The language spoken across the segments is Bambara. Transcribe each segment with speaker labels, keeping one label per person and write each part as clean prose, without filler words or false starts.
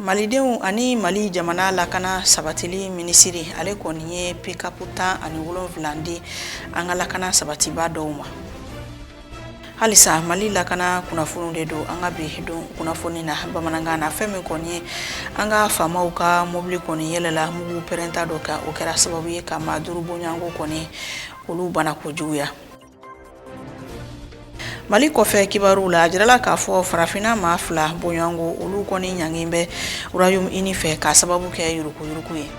Speaker 1: Malidenw ani Mali jamana lakana sabatili minisiri, ale kɔni ye pick-up 17 di an ka lakana sabatiba dɔw ma. Halisa Mali lakana kunnafoniw de don an ka bi don kunnafoni na bamanankan na. Fɛn min kɔni ye an ka faamaw ka mobili kɔni yɛlɛla mugu pɛrɛnta dɔ kan, o kɛra sababu ye ka maa 5 bɔɲɔgɔnko kɔni olu bana kojuguya. Mali kɔfɛ kibaruw la, a jirala k'a fɔ farafinna maa 2 bɔɲɔgɔnko olu kɔni ɲangi bɛ Royaume-Uni fɛ k'a sababu kɛ yuruguyurugu ye.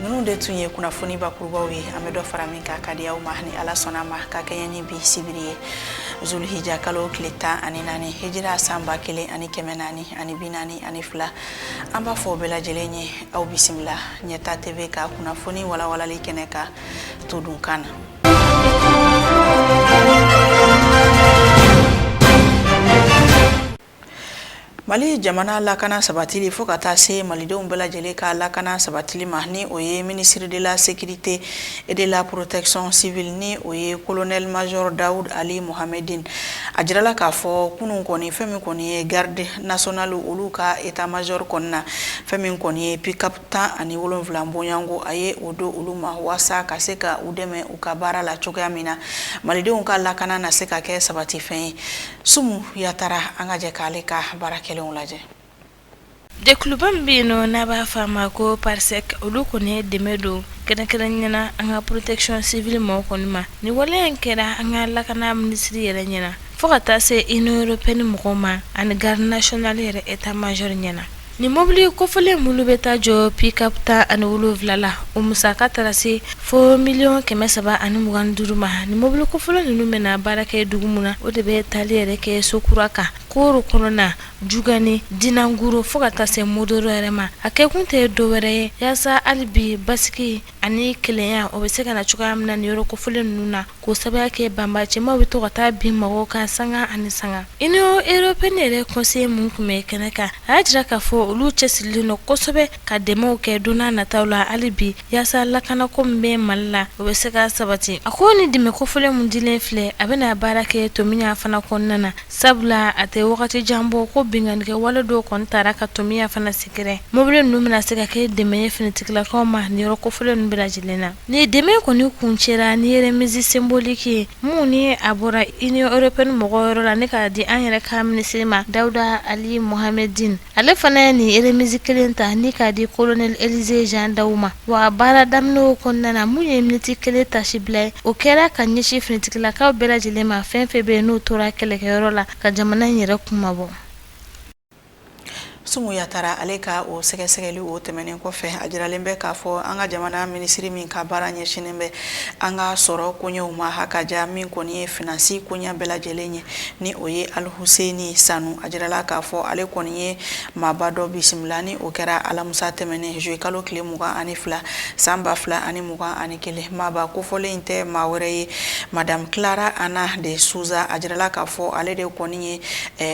Speaker 1: Ninnu de tun ye kunnafoni bakurubaw ye, an bɛ dɔ fara min kan ka di aw ma ni Ala sɔnna ma, ka kɛɲɛ ni bi sibiri ye, Zulhija kalo tile 14, hijira san 1442. An b'a fɔ bɛɛ lajɛlen ye, aw bisimila Ɲɛta TV ka kunnafoni walawalali kɛnɛ kan todunkan na. Mali jamana lakana sabatili fo ka taa se malidenw bɛɛ lajɛlen ka lakana sabatili ma, ni o ye ministre de la sécurité et de la protection civile, ni o ye colonel major Daoud Ali Mohamedine. A jirala k'a fɔ kunun kɔni, fɛn min kɔni ye garde nationale olu ka état major kɔni na, fɛn min kɔni ye pick-up 17 bɔɲɔgɔnko, a ye o don olu ma waasa ka se ka u dɛmɛ u ka baara la cogoya min na malidenw ka lakana na se ka kɛ sabatifɛn ye. Sumu Yatara, an ka jɛ k'ale ka baara kɛlenw lajɛ.
Speaker 2: Jɛkuluba min bɛ yen nɔ n'a b'a fɔ a ma ko PARSEC, olu kɔni ye dɛmɛ don kɛrɛnkɛrɛnnenya na an ka protection civile mɔgɔw kɔni ma. Nin waleya in kɛra an ka lakana minisiri yɛrɛ ɲɛna fo ka taa se Union européenne mɔgɔw ma ani garde nationale yɛrɛ état major ɲɛna. Nin mobili kofɔlen minnu bɛ taa jɔ pick-up 17 la, o musaka taara se fo miliyɔn 325 ma. Nin mobili kofɔlen ninnu bɛna baara kɛ dugu min na, o de bɛ taali yɛrɛ kɛ Sokura kan, Koro kɔnɔna, Jugani, Dinanguro fo ka taa se Modoro yɛrɛ ma. A kɛkun tɛ dɔwɛrɛ ye yaasa hali bi basigi ani kelenya o bɛ se ka na cogoya min na nin yɔrɔ kofɔlen ninnu na, k'o sababuya kɛ banbaancimaw bɛ to ka taa bin mɔgɔw kan sanga ani sanga. Union européenne yɛrɛ conseiller min tun bɛ kɛnɛ kan, a y'a jira k'a fɔ olu cɛsirilen don kosɛbɛ ka dɛmɛw kɛ don n'a nataw la hali bi yaasa lakanako min bɛ Mali la, o bɛ se ka sabati. A ko ni dɛmɛ kofɔlen min dilen filɛ, a bɛna baara kɛ Tominian fana kɔnɔna na, sabula a tɛ wagati jan bɔ ko binkannikɛ wale dɔw kɔni taara ka Tominian fana sɛgɛrɛ. Mobili ninnu bɛna se ka kɛ dɛmɛ ye finitigilakaw ma nin yɔrɔ kofɔlen ninnu bɛɛ lajɛlen na. Ni dɛmɛ kɔni kuncɛra ni remise symbolique ye mun ni a bɔra Union européenne mɔgɔ yɔrɔ la ni k'a di an yɛrɛ ka minisiri ma Dawuda Ali Mohamedine, ale fana ye nin remise kelen ta ni k'a di colonel Élisée Jean Dawu ma. Wa baara daminɛw kɔnɔna na, mun ye miniti kelen tasibila ye, o kɛra ka ɲɛsin finitigilakaw bɛɛ lajɛlen ma, fɛn fɛn bɛ yen n'u tora kɛlɛkɛyɔrɔ la ka jamana in yɛrɛ kunmabɔ.
Speaker 1: Sumu Yatara, ale ka o sɛgɛsɛgɛli o tɛmɛnen kɔfɛ, a jiralen bɛ k'a fɔ an ka jamana minisiri min ka baara ɲɛsinnen bɛ an ka sɔrɔ koɲɛw ma, ha ka ja min kɔni ye finance koɲɛ bɛɛ lajɛlen ye, ni o ye Alhuseni Sanu, a jirala k'a fɔ ale kɔni ye maaba dɔ bisimila, ni o kɛra alamisa tɛmɛnen juillet kalo tile 22 san 2021. Maaba kofɔlen in tɛ maa wɛrɛ ye Madame Clara Anna de Souza. A jirala k'a fɔ ale de kɔni ye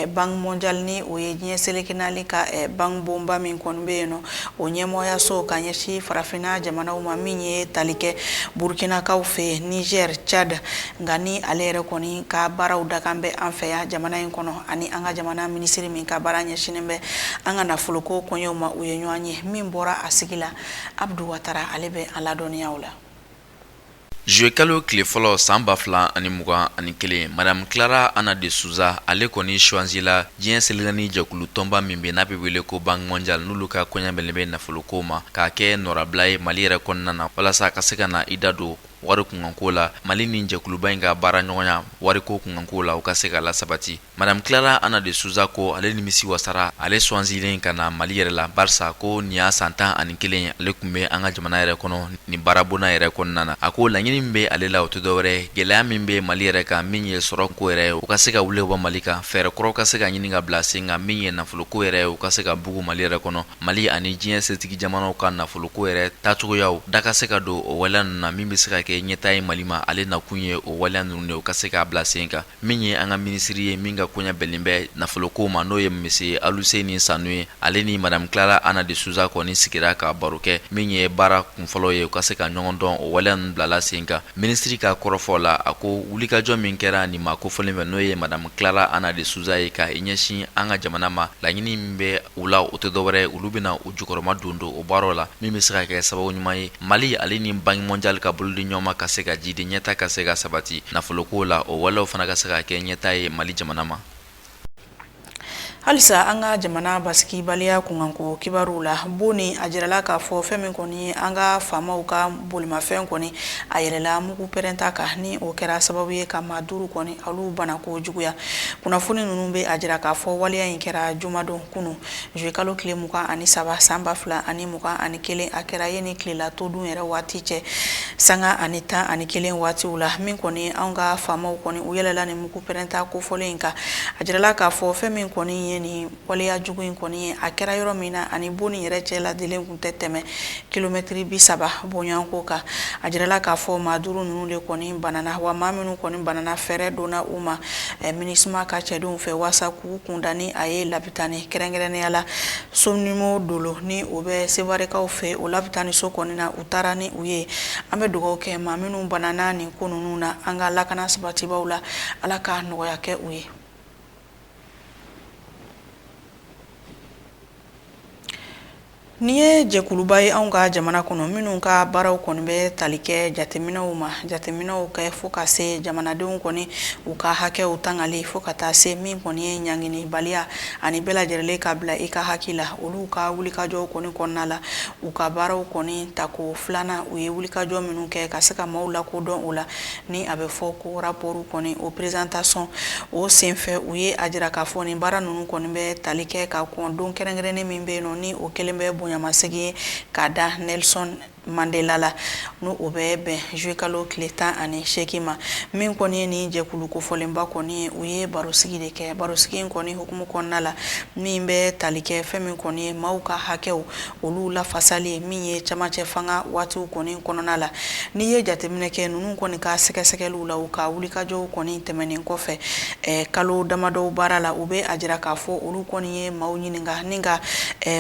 Speaker 1: Banque mondiale, ni o ye diɲɛ seleke naani ka banque bonba min kɔni bɛ yen nɔ, o ɲɛmɔgɔyaso ka ɲɛsin farafinna jamanaw ma, min ye tali kɛ Burkinakaw fɛ yen, Niger, Tchad, nka ni ale yɛrɛ kɔni ka baaraw dakan bɛ an fɛ yan jamana in kɔnɔ, ani an ka jamana minisiri min ka baara ɲɛsinnen bɛ an ka nafoloko koɲɛw ma, u ye ɲɔgɔn ye min bɔra a sigi la. Abdu Watara, ale bɛ an ladɔnniya o la.
Speaker 3: Juillet kalo tile fɔlɔ san 2021, Madame Clara Anna de Souza, ale kɔni choisila diɲɛ seleke naani jɛkulu tɔnba min bɛ n'a bɛ wele ko Banque mondiale, n'olu ka koɲɛ bɛnnen bɛ nafoloko ma, k'a kɛ nɔrabila ye Mali yɛrɛ kɔnɔna na, walasa a ka se ka na i da don wari kunkanko la. Mali ni jɛkuluba in ka baara ɲɔgɔnya wariko kunkanko la, u ka se ka lasabati. Madame Clara Anna de Souza ko ale nimisi wasara ale choisilen ka na Mali yɛrɛ la, barisa ko nin y'a san 11 ye ale tun bɛ an ka jamana yɛrɛ kɔnɔ nin baarabonda yɛrɛ kɔnɔna na. A ko laɲini min bɛ ale la, o tɛ dɔwɛrɛ, gɛlɛya min bɛ Mali yɛrɛ kan, min ye sɔrɔ ko yɛrɛ ye, u ka se ka wuli ka bɔ Mali kan, fɛɛrɛ kuraw ka se ka ɲini ka bila sen kan, min ye nafoloko yɛrɛ ye, u ka se ka bugu Mali yɛrɛ kɔnɔ. Mali ani diɲɛ setigi jamanaw ka nafoloko yɛrɛ taacogoyaw da ka se ka don o waleya ninnu na, min bɛ se ka kɛ kɛ ɲɛtaa ye Mali ma, ale nakun ye o waleya ninnu de, o ka se k'a bila sen kan. Min ye an ka minisiri ye min ka koɲɛ bɛnnen bɛ nafoloko ma, n'o ye monsieur Aluseni Sanu ye, ale ni madame Clara Anna de Souza kɔni sigira ka baro kɛ. Min ye baara kunfɔlɔ ye, u ka se ka ɲɔgɔn dɔn, o waleya ninnu bilala sen kan. Minisiri ka kɔrɔfɔ la, a ko wulikajɔ min kɛra nin maa kofɔlen fɛ, n'o ye madame Clara Anna de Souza ye, ka i ɲɛsin an ka jamana ma, laɲini min bɛ u la, o tɛ dɔwɛrɛ, olu bɛna u jukɔrɔma don don o baaraw la, min bɛ se ka kɛ sababu ɲuman ye Mali ale ni Banque mondiale ka bolodi ɲɔgɔn ma, ka se ka jidi ɲɛtaa ka se ka sabati nafoloko la, o walew fana ka se ka kɛ ɲɛtaa ye Mali jamana ma.
Speaker 1: Halisa an ka jamana basigibaliya kunkanko kibaruw la, Boni, a jirala k'a fɔ fɛn min kɔni ye an ka faamaw ka bolimafɛn kɔni, a yɛlɛla mugu pɛrɛnta kan, ni o kɛra sababu ye ka maa 5 kɔni olu banako juguya. Kunnafoni ninnu bɛ a jira k'a fɔ waleya in kɛra jumadon kunun, juillet kalo tile 23 san 2021. A kɛra yen ni tilela to dun yɛrɛ waati cɛ sanga ani 11 waatiw la. Min kɔni anw ka faamaw kɔni u yɛlɛla ni mugu pɛrɛnta kofɔlen in kan, a jirala k'a fɔ fɛn min kɔni ye nin waleya jugu in kɔni ye, a kɛra yɔrɔ min na, ani Boni yɛrɛ cɛ ladelen tun tɛ tɛmɛ kilomɛtiri 30 bɔɲɔgɔnko kan. A jirala k'a fɔ maa 5 ninnu de kɔni banana, wa maa minnu kɔni banana, fɛɛrɛ donna u ma MINUSMA ka cɛdenw fɛ waasa k'u kunda ni a ye labitani, kɛrɛnkɛrɛnnenya la Sonimo Dolo, ni o bɛ Sewarekaw fɛ, o labitani so kɔni na, u taara ni u ye. An bɛ dugawu kɛ maa minnu banana nin ko ninnu na, an ka lakana sabatibaw la, Ala ka nɔgɔya kɛ u ye. Nin ye jɛkuluba ye anw ka jamana kɔnɔ minnu ka baaraw kɔni bɛ tali kɛ jateminɛw ma, jateminɛw kɛ fo ka se jamanadenw kɔni u ka hakɛw tangali, fo ka taa se min kɔni ye ɲanginibaliya ani bɛɛ lajɛlen ka bila i ka hakɛ la. Olu ka wulikajɔw kɔni kɔnɔna la, u ka baaraw kɔni tako filanan, u ye wulikajɔ minnu kɛ ka se ka maaw lakodɔn o la, ni a bɛ fɔ ko rapport kɔni, o présentation o senfɛ, u ye a jira k'a fɔ nin baara ninnu kɔni bɛ tali kɛ ka kɔn don kɛrɛnkɛrɛnnen min bɛ yen nɔ, ni o kɛlen bɛ bonyamasegin ye ka da Nelson Mandela la, n'o o bɛ bɛn juillet kalo tile 18 ma. Min kɔni ye nin jɛkulu kofɔlenba kɔni ye, u ye barosigi de kɛ. Barosigi in kɔni hukumu kɔnɔna la, min bɛ tali kɛ fɛn min kɔni ye maaw ka hakɛw olu lafasali ye, min ye camancɛ fanga waatiw kɔni kɔnɔna la. N'i ye jateminɛ kɛ ninnu kɔni ka sɛgɛsɛgɛliw la, u ka wulikajɔw kɔni tɛmɛnen kɔfɛ kalo damadɔw baara la, u bɛ a jira k'a fɔ olu kɔni ye maaw ɲininka ni ka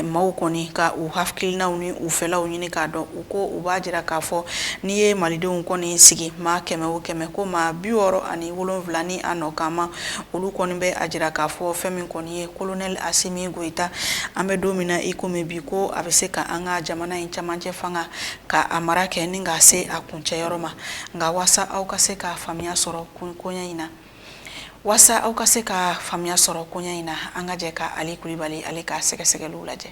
Speaker 1: maaw kɔni ka u hakilinaw ni u fɛlaw ɲini k'a dɔn. U ko u b'a jira k'a fɔ n'i ye malidenw kɔni sigi maa 100 o 100, ko maa 67 ni a nɔ kama, olu kɔni bɛ a jira k'a fɔ fɛn min kɔni ye colonel Asimi Goyita, an bɛ don min na i komi bi, ko a bɛ se ka an ka jamana in camancɛ fanga ka a mara kɛ ni k'a se a kuncɛyɔrɔ ma. Nka waasa aw ka se ka faamuya sɔrɔ koɲɛ in na, waasa aw ka se ka faamuya sɔrɔ koɲɛ in na, an ka jɛ ka Ali Kulibali ale ka sɛgɛsɛgɛliw lajɛ.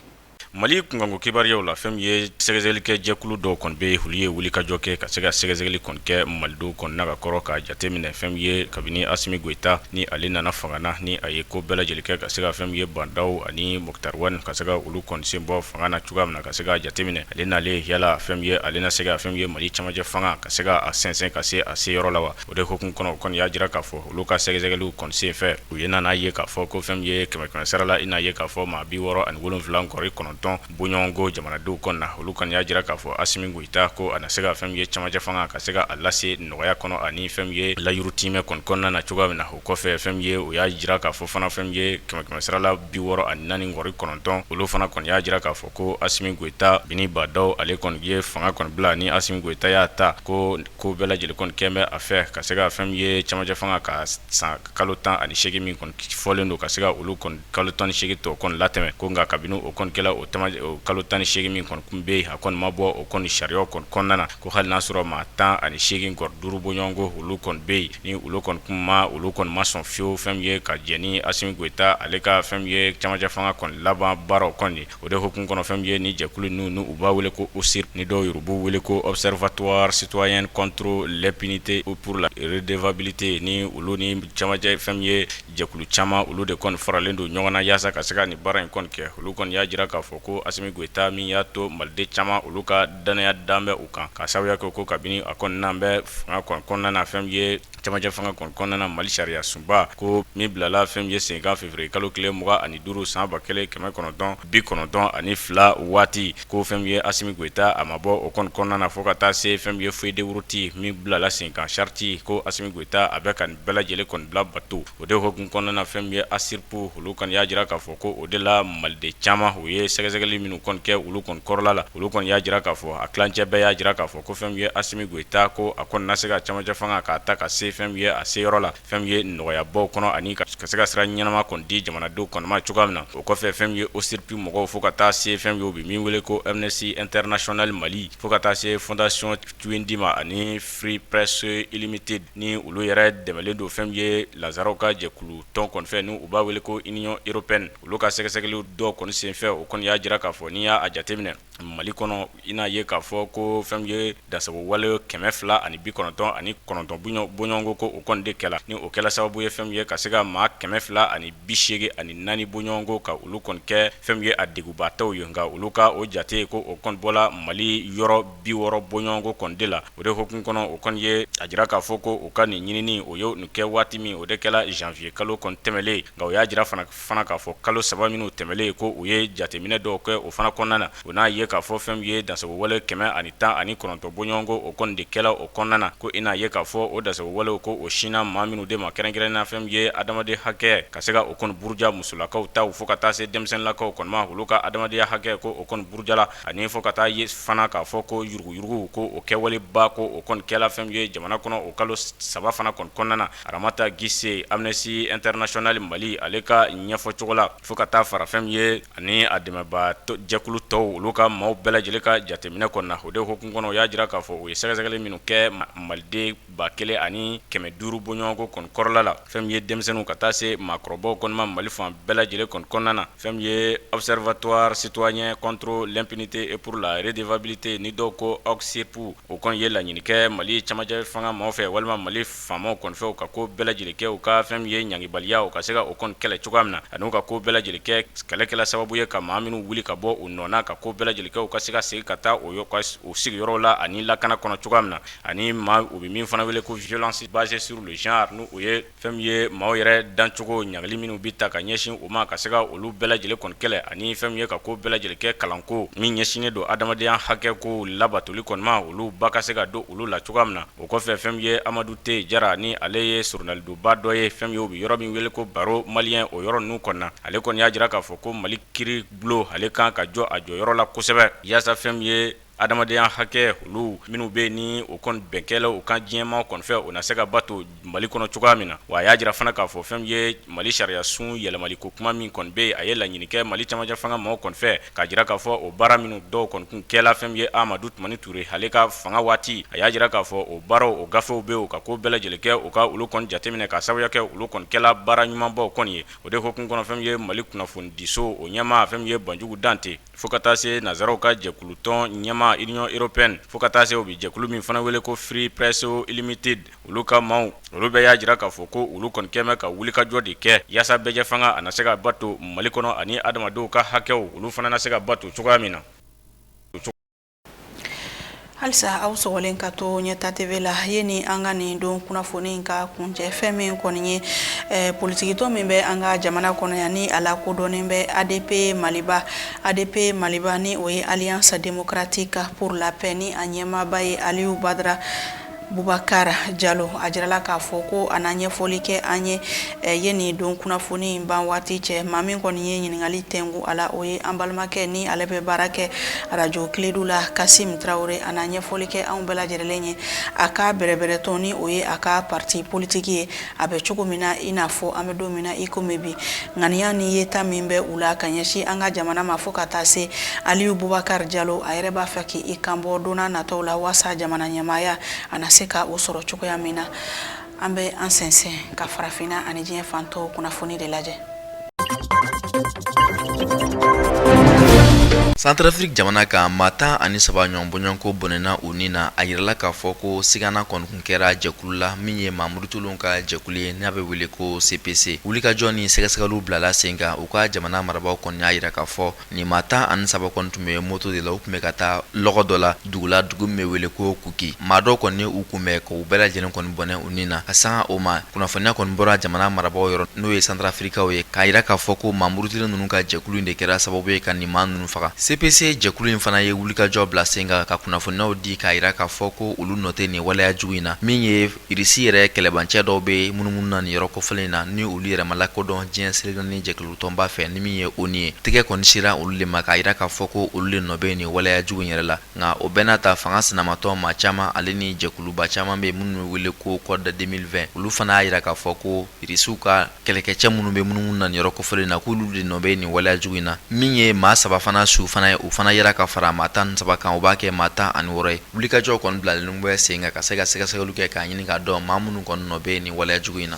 Speaker 4: Mali kunkanko kibaruyaw la, fɛn min ye sɛgɛsɛgɛli kɛ jɛkulu dɔw kɔni bɛ, olu ye wulikajɔ kɛ ka se ka sɛgɛsɛgɛli kɔni kɛ malidenw kɔni na ka kɔrɔ ka jateminɛ fɛn min ye kabini Asimi Goyita ni ale nana fanga na, ni a ye ko bɛɛ lajɛlen kɛ ka se ka fɛn min ye Bah N'Daw ani Moctar Ouane ka se ka olu kɔni sen bɔ fanga na cogoya min na, ka se ka jateminɛ ale nalen yala fɛn min ye ale na se ka fɛn min ye Mali camancɛ fanga ka se ka a sɛnsɛn ka se a se yɔrɔ la wa. O de hukumu kɔnɔ, o kɔni y'a jira k'a fɔ olu ka sɛgɛsɛgɛliw kɔni senfɛ, u ye nana ye k'a fɔ ko fɛn min ye kɛmɛ sara la, i n'a ye k'a fɔ maa 67.9 bɔɲɔgɔnko jamanadenw kɔnɔna na, olu kɔni y'a jira k'a fɔ Asimi Goyita ko a na se ka fɛn min ye camancɛ fanga ka se ka a lase nɔgɔya kɔnɔ ani fɛn min ye layiru tiimɛ kɔni kɔnɔna na cogoya min na. O kɔfɛ, fɛn min ye o y'a jira k'a fɔ fana fɛn min ye kɛmɛ sara la 64.9, olu fana kɔni y'a jira k'a fɔ ko Asimi Goyita bini Bah N'Daw ale kɔni ye fanga kɔni bila, ni Asimi Goyita y'a ta, ko ko bɛɛ lajɛlen kɔni kɛn bɛ a fɛ ka se ka fɛn min ye camancɛ fanga ka san kalo 18 min kɔni fɔlen don, ka se ka olu kɔni kalo 18 tɔ kɔni latɛmɛ. Ko nka kabini o kɔni kɛla o kalo 18 min kɔni kun bɛ yen, a kɔni ma bɔ o kɔni sariya kɔni kɔnɔna na, ko hali n'a sɔrɔ maa 18.5 bɔɲɔgɔnko olu kɔni bɛ yen, ni olu kɔni kun ma olu kɔni ma sɔn fiyewu fɛn min ye ka jɛn ni Asimi Goyita ale ka fɛn min ye camancɛ fanga kɔni laban baaraw kɔni. O de hukumu kɔnɔ, fɛn min ye ni jɛkulu ninnu ni u b'a wele ko OCIR, ni dɔw yɛrɛ b'u wele ko Observatoire citoyen contre l'impunité ou pour la redevabilité, ni olu ni camancɛ fɛn min ye jɛkulu caman, olu de kɔni faralen don ɲɔgɔn na yaasa ka se ka nin baara in kɔni kɛ. Olu kɔni y'a jira k'a fɔ fɔ ko Asimi Goyita min y'a to maliden caman olu ka dannaya dan bɛ u kan ka sababuya kɛ ko kabini a kɔni n'an bɛ fanga kɔni kɔnɔna na, fɛn min ye cɛmancɛ fanga kɔni kɔnɔna na, Mali sariya sunba ko min bilala fɛn min ye senkan février kalo tile 25 san 1992 waati, ko fɛn min ye Asimi Goyita a ma bɔ o kɔni kɔnɔna na fo ka taa se fɛn min ye feuille de route min bilala senkan charte, ko Asimi Goyita a bɛ ka nin bɛɛ lajɛlen kɔni bila bato. O de hukumu kɔnɔna na, fɛn min ye ASIRPA olu kɔni y'a jira k'a fɔ ko o de la maliden caman u ye sɛgɛsɛgɛli minnu kɔni kɛ olu kɔni kɔrɔla la, olu kɔni y'a jira k'a fɔ a tilancɛ bɛɛ y'a jira k'a fɔ ko fɛn min ye Asimi Goyita ko a kɔni na se ka cɛmancɛ fanga k'a ta ka se fɛn min ye a seyɔrɔ la, fɛn min ye nɔgɔyabaw kɔnɔ ani ka se ka sira ɲɛnama kɔni di jamanadenw kɔni ma cogoya min na. O kɔfɛ, fɛn min ye OSIRP mɔgɔw fo ka taa se fɛn min ye u bɛ min wele ko Amnesty International Mali fo ka taa se Fondation Tuwindi ma ani Free Press Unlimited, ni olu yɛrɛ dɛmɛlen don fɛn min ye Lazaraw ka jɛkulu tɔn kɔni fɛ, ni u b'a wele ko Union européenne, olu ka sɛgɛsɛgɛli dɔw kɔni senfɛ, o kɔni y'a jira k'a fɔ n'i y'a jateminɛ Mali kɔnɔ, i n'a ye k'a fɔ ko fɛn min ye dansago wale 299 bɔɲɔgɔnko ko o kɔni de kɛla, ni o kɛla sababu ye fɛn min ye ka se ka maa 284 bɔɲɔgɔnko ka olu kɔni kɛ fɛn min ye a degunbaatɔw ye. Nka olu ka o jate ko o kɔni bɔla Mali yɔrɔ 60 bɔɲɔgɔnko kɔni de la. O de hukumu kɔnɔ, o kɔni ye a jira k'a fɔ ko u ka nin ɲinini o ye nin kɛ waati min, o de kɛla janvier kalo kɔni tɛmɛlen. Nka o y'a jira fana k'a fɔ kalo 3 minnu tɛmɛlen ko u ye jateminɛ dɔw kɛ o fana kɔnɔna na, u n'a ye k'a fɔ fɛn min ye dansago wale 119 bɔɲɔgɔnko o kɔni de kɛla o kɔnɔna na, ko i n'a ye k'a fɔ o dansago walew ko o sinna maa minnu de ma, kɛrɛnkɛrɛnnenya fɛn min ye adamaden hakɛ ka se ka o kɔni buruja, musolakaw taw fo ka taa se denmisɛnninlakaw kɔni ma, olu ka adamadenya hakɛ ko o kɔni burujala, ani fo ka taa ye fana k'a fɔ ko yuruguyurugu ko o kɛwaleba ko o kɔni kɛla fɛn min ye jamana kɔnɔ o kalo 3 fana kɔni kɔnɔna na. Aramata Gise, Amnesty International Mali, ale ka ɲɛfɔcogo la, fo ka taa fara fɛn min ye ani a dɛmɛba jɛkulu tɔw olu ka maaw bɛɛ lajɛlen ka jateminɛ kɔnɔna na, o de hukumu kɔnɔ, o y'a jira k'a fɔ u ye sɛgɛsɛgɛli minnu kɛ maliden 1500 bɔɲɔgɔnko kɔni kɔrɔla la, fɛn min ye denmisɛnninw ka taa se maakɔrɔbaw kɔni ma Mali fan bɛɛ lajɛlen kɔni kɔnɔna na, fɛn min ye Observatoire citoyen contre l'impunité et pour la redevabilité, ni dɔw ko OCSIRP, o kɔni ye laɲini kɛ Mali cɛmancɛ fanga maaw fɛ walima Mali faamaw kɔni fɛ, u ka ko bɛɛ lajɛlen kɛ u ka fɛn min ye ɲangibaliya, u ka se ka o kɔni kɛlɛ cogoya min na, ani u ka ko bɛɛ lajɛlen kɛ kɛlɛ kɛla sababu ye ka maa minnu wuli ka bɔ u nɔ na, ka ko bɛɛ lajɛlen kɛ u ka se ka segin ka taa u sigiyɔrɔw la ani lakana kɔnɔ cogoya min na, ani maa u bɛ min fana wele ko violence basée sur le genre, n'o ye fɛn min ye maaw yɛrɛ dancogo ɲangali minnu bɛ ta ka ɲɛsin u ma, ka se ka olu bɛɛ lajɛlen kɔni kɛlɛ, ani fɛn min ye ka ko bɛɛ lajɛlen kɛ kalanko min ɲɛsinnen don adamadenya hakɛ ko labatoli kɔni ma, olu ba ka se ka don olu la cogoya min na. O kɔfɛ, fɛn min ye Amadu T Jara, ni ale ye surunalidonba dɔ ye, fɛn min ye u bɛ yɔrɔ min wele ko Barreau malien, o yɔrɔ ninnu kɔnɔna na, ale kɔni y'a jira k'a fɔ ko Mali kiiri bulon ale kan ka jɔ a jɔyɔrɔ la kosɛbɛ yaasa fɛn min ye adamadenya hakɛ olu minnu bɛ ni o kɔni bɛnkɛla u kan diɲɛmaa kɔni fɛ, o na se ka bato Mali kɔnɔ cogoya min na. Wa a y'a jira fana k'a fɔ fɛn min ye Mali sariya sun yɛlɛmali ko kuma min kɔni bɛ yen, a ye laɲini kɛ Mali cɛmancɛ fanga maaw kɔni fɛ k'a jira k'a fɔ o baara minnu dɔw kɔni kun kɛla fɛn min ye Amadu Tumani Ture ale ka fanga waati, a y'a jira k'a fɔ o baaraw o gafew bɛ yen, u ka ko bɛɛ lajɛlen kɛ u ka olu kɔni jateminɛ k'a sababuya kɛ olu kɔni kɛla baara ɲumanbaw kɔni ye. O de hukumu kɔnɔ, fɛn min ye Mali kunnafonidiso o ɲɛmaa, fɛn min ye Banjugu Dante, fo ka taa se Nansaraw ka jɛkulutɔn ɲɛmaa Union européenne, fo ka taa se u bɛ jɛkulu min fana wele ko Free Press Unlimited, olu ka maaw olu bɛɛ y'a jira k'a fɔ ko olu kɔni kɛmɛ ka wulikajɔ de kɛ yaasa bɛɛjɛ fanga a na se ka bato Mali kɔnɔ, ani adamadenw ka hakɛw olu fana na se ka bato cogoya min na.
Speaker 1: Halisa aw sɔgɔlen ka to Ɲɛta TV la ye ni an ka nin don kunnafoni ka kuncɛ. Fɛn min kɔni ye politikitɔn min bɛ an ka jamana kɔnɔ yan, ni a lakodɔnnen bɛ ADP Maliba, ADP Maliba, ni o ye Alliance démocratique pour la paix, ni a ɲɛmaaba ye Aliyu Badara Bubakar Jalo, a jirala k'a fɔ ko a na ɲɛfɔli kɛ an ye ye nin don kunnafoni in ban waati cɛ. Maa min kɔni ye ɲininkali tɛnku a la, o ye an balimakɛ ni ale bɛ baara kɛ arajo Kiledu la, Kasim Tarawele. A na ɲɛfɔli kɛ anw bɛɛ lajɛlen ye a ka bɛrɛbɛrɛtɔn, ni o ye a ka parti politique ye, a bɛ cogo min na, i n'a fɔ an bɛ don min na i komi bi, ŋaniya ni yeta min bɛ u la ka ɲɛsin an ka jamana ma, fo ka taa se Aliyu Bubakar Jalo a yɛrɛ b'a fɛ k'i kan bɔ don nataw la waasa jamana ɲɛmaaya a na se ka o sɔrɔ cogoya min na. An bɛ an sɛnsɛn ka farafinna ani diɲɛ fan tɔw kunnafoni de lajɛ.
Speaker 3: Santarafiriki jamana kan, maa 13 ɲɔgɔn bɔɲɔgɔnko bɔnɛna u ni na. A yirala k'a fɔ ko sigana kɔni kun kɛra jɛkulu la min ye maa murutilenw ka jɛkulu ye n'a bɛ wele ko CPC. Wulikajɔ ni sɛgɛsɛgɛliw bilala sen kan. U ka jamana marabaaw kɔni y'a yira k'a fɔ nin maa 13 kɔni tun bɛ moto de la, u tun bɛ ka taa lɔgɔ dɔ la dugu la, dugu min bɛ wele ko Kuki. Maa dɔw kɔni u kunbɛn k'u bɛɛ lajɛlen kɔni bɔnɛ u ni na. Ka sanga o ma, kunnafoniya kɔni bɔra jamana marabaaw yɔrɔ, n'o ye Santarafirikaw ye, k'a yira k'a fɔ ko maa murutilen ninnu ka jɛkulu in de kɛra sababu ye ka nin maa ninnu faga. CPC jɛkulu in fana ye wulikajɔ bila sen kan ka kunnafoniyaw di k'a yira k'a fɔ ko olu nɔ tɛ nin waleya jugu in na. Min ye Irisi yɛrɛ kɛlɛbancɛ dɔw bɛ munumunu na nin yɔrɔ kofɔlen in na, ni olu yɛrɛ ma lakodɔn diɲɛ seleke naani jɛkulu tɔnba fɛ, ni min ye ONU ye, tɛgɛ kɔni sera olu de ma k'a yira k'a fɔ ko olu de nɔ bɛ nin waleya jugu in yɛrɛ la. Nka o bɛɛ n'a ta, fanga sinamatɔn maa caman ale ni jɛkuluba caman bɛ minnu bɛ wele ko Code 2020, olu fana y'a yira k'a fɔ ko Irisiw ka kɛlɛkɛcɛ minnu bɛ munumunu na nin yɔrɔ kofɔlen na, k'olu de nɔ bɛ nin waleya jugu in na. Min ye maa 3 fana su fana ye, o fana yera ka fara maa 13 kan, o b'a kɛ maa 16 ye. Wulikajɔw kɔni bilalen bɛ sen kan ka se ka sɛgɛsɛgɛliw kɛ k'a ɲini k'a dɔn maa minnu kɔni nɔ bɛ nin waleya jugu in na.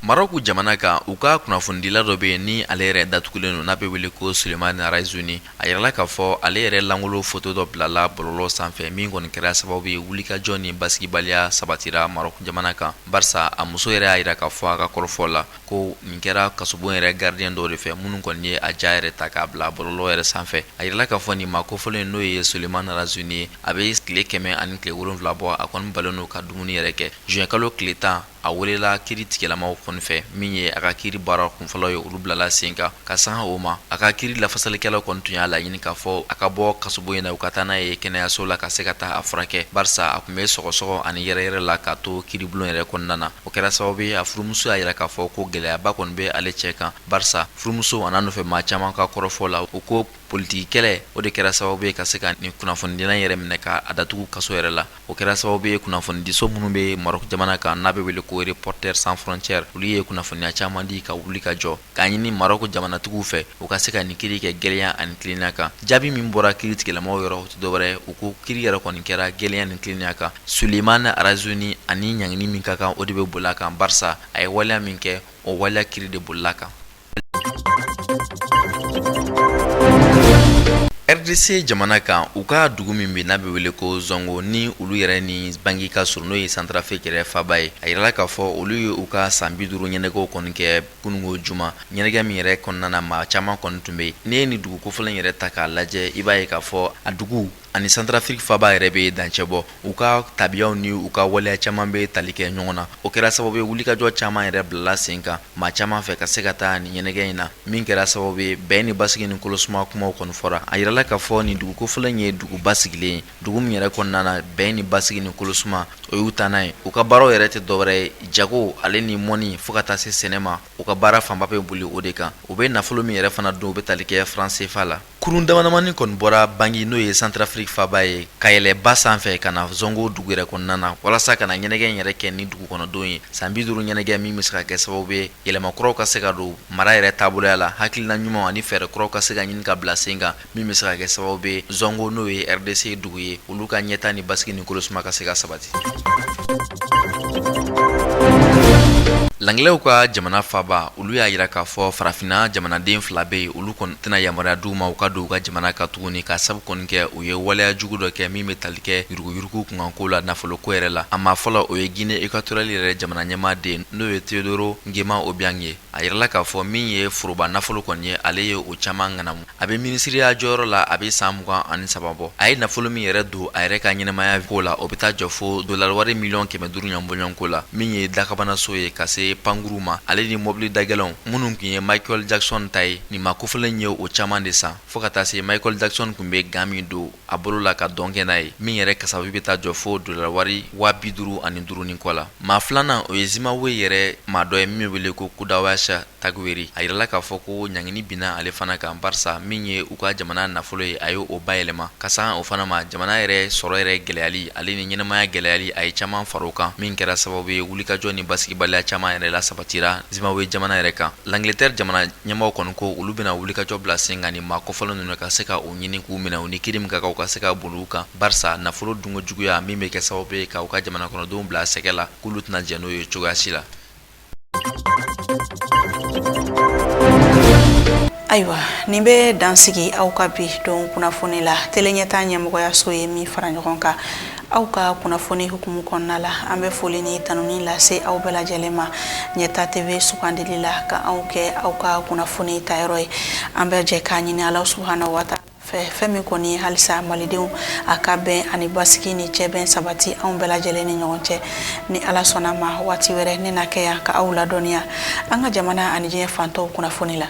Speaker 3: Marɔku jamana kan, u ka kunnafonidila dɔ bɛ yen ni ale yɛrɛ datugulen don, n'a bɛ wele ko Sulemani Arayizuni. A yirala k'a fɔ ale yɛrɛ lankolon foto dɔ bilala bɔlɔlɔ sanfɛ, min kɔni kɛra sababu ye wulikajɔ ni basigibaliya sabatira Marɔku jamana kan, barisa a muso yɛrɛ y'a yira k'a fɔ a ka kɔrɔfɔ la ko nin kɛra kasobon yɛrɛ gardien dɔw de fɛ, minnu kɔni ye a ja yɛrɛ ta k'a bila bɔlɔlɔ yɛrɛ sanfɛ. A yirala k'a fɔ nin maa kofɔlen n'o ye Sulemani Arayizuni ye, a bɛ tile 107 bɔ, a kɔni balen don ka dumuni yɛrɛ kɛ. Juin kalo tile 10, a welela kiiri tigɛlamaw kɔni fɛ, min ye a ka kiiri baara kunfɔlɔ ye, olu bilala sen kan. Ka sanga o ma, a ka kiiri lafasalikɛlaw kɔni tun y'a laɲini k'a fɔ a ka bɔ kasobon in na, u ka taa n'a ye kɛnɛyaso la ka se ka taa a furakɛ, barisa a tun bɛ sɔgɔsɔgɔ ani yɛrɛyɛrɛ la k'a to kiiribulon yɛrɛ kɔnɔna na. O kɛra sababu ye a furumuso y'a yira k'a fɔ ko gɛlɛyaba kɔni bɛ ale cɛ kan, barisa furumuso an'a nɔfɛ maa caman ka kɔrɔfɔ la, u ko politiki kɛlɛ o de kɛra sababu ye ka se ka nin kunnafonidila yɛrɛ minɛ ka a datugu kaso yɛrɛ la. O kɛra sababu ye kunnafonidiso minnu bɛ Maroc jamana kan n'a bɛ wele ko Reporters sans frontières, olu ye kunnafoniya caman di ka wuli ka jɔ k'a ɲini Maroc jamanatigiw fɛ u ka se ka nin kiiri kɛ gɛlɛya ani tilennenya kan. Jaabi min bɔra kiiri tigɛlamaw yɔrɔ, o tɛ dɔwɛrɛ, u ko kiiri yɛrɛ kɔni kɛra gɛlɛya ni tilennenya kan. Sulemani Arayizuni ani ɲangini min ka kan, o de bɛ boli a kan, barisa a ye waleya min kɛ, o waleya kiiri de bolila a kan. RDC jamana kan, u ka dugu min bɛ n'a bɛ wele ko Zongo, ni olu yɛrɛ ni Bangui ka surun, n'o ye Centrafrique yɛrɛ faaba ye, a yirala k'a fɔ olu ye u ka san 50 ɲɛnajɛw kɔni kɛ kununko juma. Ɲɛnajɛ min yɛrɛ kɔnɔna na, maa caman kɔni tun bɛ yen. N'i ye nin dugu kofɔlen yɛrɛ ta k'a lajɛ, i b'a ye k'a fɔ a dugu ani Centrafrique faaba yɛrɛ bɛ dancɛ bɔ. U ka tabiyaw ni u ka waleya caman bɛ tali kɛ ɲɔgɔn na. O kɛra sababu ye wulikajɔ caman yɛrɛ bilala sen kan maa caman fɛ ka se ka taa nin ɲɛnajɛ in na, min kɛra sababu ye bɛn ni basigi ni kolosuma kumaw kɔni fɔra. A yirala k'a fɔ nin dugu kofɔlen ye dugu basigilen ye, dugu min yɛrɛ kɔnɔna na bɛn ni basigi ni kolosuma o y'u taalan ye. U ka baaraw yɛrɛ tɛ dɔwɛrɛ ye jago ale ni mɔni fo ka taa se sɛnɛ ma. U ka baara fanba bɛ boli o de kan. U bɛ nafolo min yɛrɛ fana dun, o bɛ tali kɛ franc CFA la. Kurun damadamani kɔni bɔra Bangui, n'o ye Centrafrique faaba ye, ka yɛlɛ ba sanfɛ ka na Zongo dugu yɛrɛ kɔnɔna na walasa ka na ɲɛnajɛ in yɛrɛ kɛ ni dugu kɔnɔdenw ye. San 50 ɲɛnajɛ min bɛ se ka kɛ sababu ye yɛlɛma kuraw ka se ka don mara yɛrɛ taaboloya la, hakilina ɲumanw ani fɛɛrɛ kuraw ka se ka ɲini ka bila sen kan, min bɛ se ka kɛ sababu ye Zongo, n'o ye RDC dugu ye, olu ka ɲɛtaa ni basigi ni kolosuma ka se ka sabati. Langilɛw ka jamana faaba, olu y'a yira k'a fɔ farafinna jamanaden fila bɛ yen, olu kɔni tɛna yamaruya d'u ma u ka don u ka jamana kan tuguni, ka sabu kɔni kɛ u ye waleya jugu dɔ kɛ min bɛ tali kɛ yuruguyurugu kunkanko la nafoloko yɛrɛ la. A maa fɔlɔ, o ye Guinée équatoriale yɛrɛ jamana ɲɛmaa den, n'o ye Teodoro Nguema Obiang ye. A yirala k'a fɔ min ye foroba nafolo kɔni ye, ale ye o caman ŋanamu. A bɛ minisiriya jɔyɔrɔ la, a bɛ san 23 bɔ. A ye nafolo min yɛrɛ don a yɛrɛ ka ɲɛnamaya ko la, o bɛ taa jɔ fo dolari wari miliyɔn 500 ɲɔgɔn bɔɲɔgɔnko la, min ye dakabanaso ye ka se pankuru ma, ale ni mɔbili dagɛlɛnw minnu tun ye Michael Jackson ta ye. Nin maa kofɔlen ye o caman de san, fo ka taa se Michael Jackson tun bɛ gant min don a bolo la ka dɔn kɛ n'a ye, min yɛrɛ kasabi bɛ taa jɔ fo dolari wari 55,000 ni kɔ la. Maa filanan, o ye Zimbabwe yɛrɛ maa dɔ ye min bɛ wele ko Kudakwashe Tagwirei. A yirala k'a fɔ ko ɲangini binna ale fana kan, barisa min ye u ka jamana nafolo ye, a ye o bayɛlɛma. Ka sanga o fana ma, jamana yɛrɛ sɔrɔ yɛrɛ gɛlɛyali ale ni ɲɛnamaya gɛlɛyali, a ye caman fara o kan, min kɛra sababu ye wulikajɔ ni basigibaliya caman yɛrɛ la sabatira Zimbabwe jamana yɛrɛ kan. L'Angleterre jamana ɲɛmaaw kɔni ko olu bɛna wulikajɔ bila sen kan ni maa kofɔlen ninnu ka se ka u ɲini k'u minɛ, u ni kiri min ka kan, u ka se ka boli u kan, barisa nafolo dunko juguya min bɛ kɛ sababu ye ka u ka jamana kɔnɔdenw bila sɛgɛ la, k'olu tɛna jɛn n'o ye cogoya si la.
Speaker 1: Ayiwa, nin bɛ dan sigi aw ka bi don kunnafoni la. Tele Ɲɛta ɲɛmɔgɔyaso ye min fara ɲɔgɔn kan aw ka kunnafoni hukumu kɔnɔna la, an bɛ foli ni tanuni lase aw bɛɛ lajɛlen ma Ɲɛta TV sugandili la ka anw kɛ aw ka kunnafoni tayɔrɔ ye. An bɛ jɛ k'a ɲini Ala subahana wa taala fɛ, fɛn min kɔni ye halisa malidenw a ka bɛn ani basigi ni cɛbɛn sabati anw bɛɛ lajɛlen ni ɲɔgɔn cɛ. Ni Ala sɔnna ma, waati wɛrɛ ne na kɛ yan ka aw ladɔnniya an ka jamana ani diɲɛ fantɔw kunnafoni la.